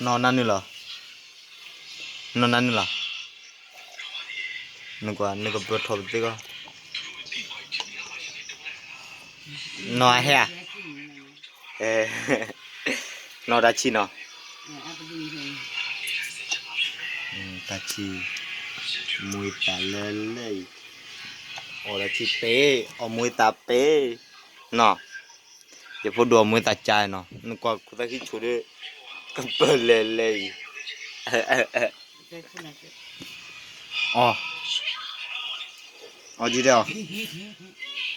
နီၢ်နၢ်နုာ်လီၤ, နီၢ်နၢ်နုာ်လီၤ, နကွၢ် နကပၢၤထီၣ်ပသ့ၣ်ကီး, နီၢ်အဟဲဧါ, နီၢ်တၢ်ဆံၣ်နီၤ, တၢ်ဆံၣ်, မွေသးလၢလဲၣ်အံၤ, အီၣ်တၢ်ဆံၣ်ပ့ၤ, အီၣ်မွေသးပ့ၤ, နီၤ ယဖိဒိၣ်အမွေသးကၠါနီၤ, နကွၢ်ခိၣ်သၣ်ဃံဆိၣ်ဒီး ကပၢၢ်လဲၤလဲၤအံၤ, အီ, အီဒ်လဲၣ်အီၤ,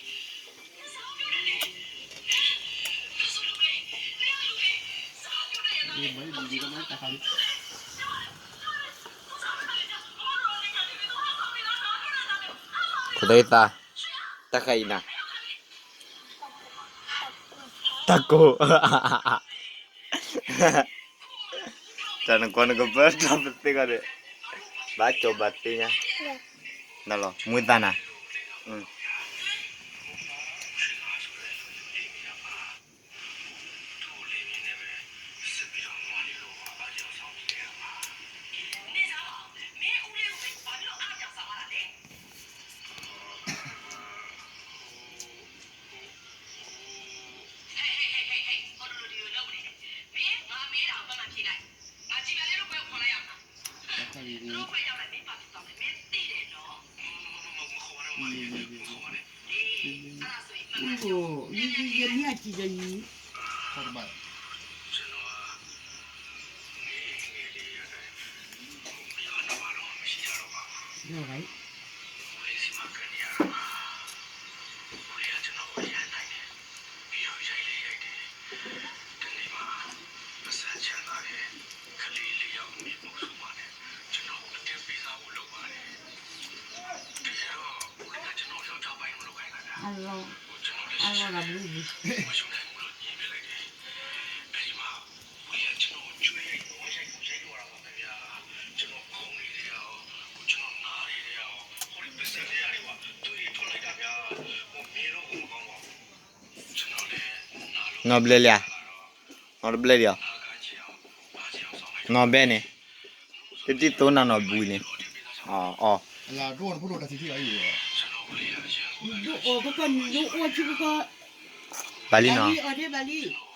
ခိၣ်သၣ်ဃံသး, တၢ်ဃါအံၤနၤ တၢ်ကိၢ်, တၢ်နကွၢ်နကပၢၤထီၣ်ပသ့ၣ်ကီးဒီး ဘၣ်ကၠီဘၣ်သ့ၣ်ညါ, နလီၤ မွေသးနၤ, ယမ့ၢ်အစံၣ်ဒီးယံၤ, အလီၤ, အလီၤတၢ်ဘျုး, နီၢ်ဘျဲၣ်လံဧါ, နီၢ်တဘျဲၣ်လံဧါ, နီၢ်ဘဲန့ၣ်, တတံၢ်သိနၤနီၢ်ဘှံးန့ၣ်, အီ, အီ, ဘၣ်လံနီၤ, ဘၣ်လံ,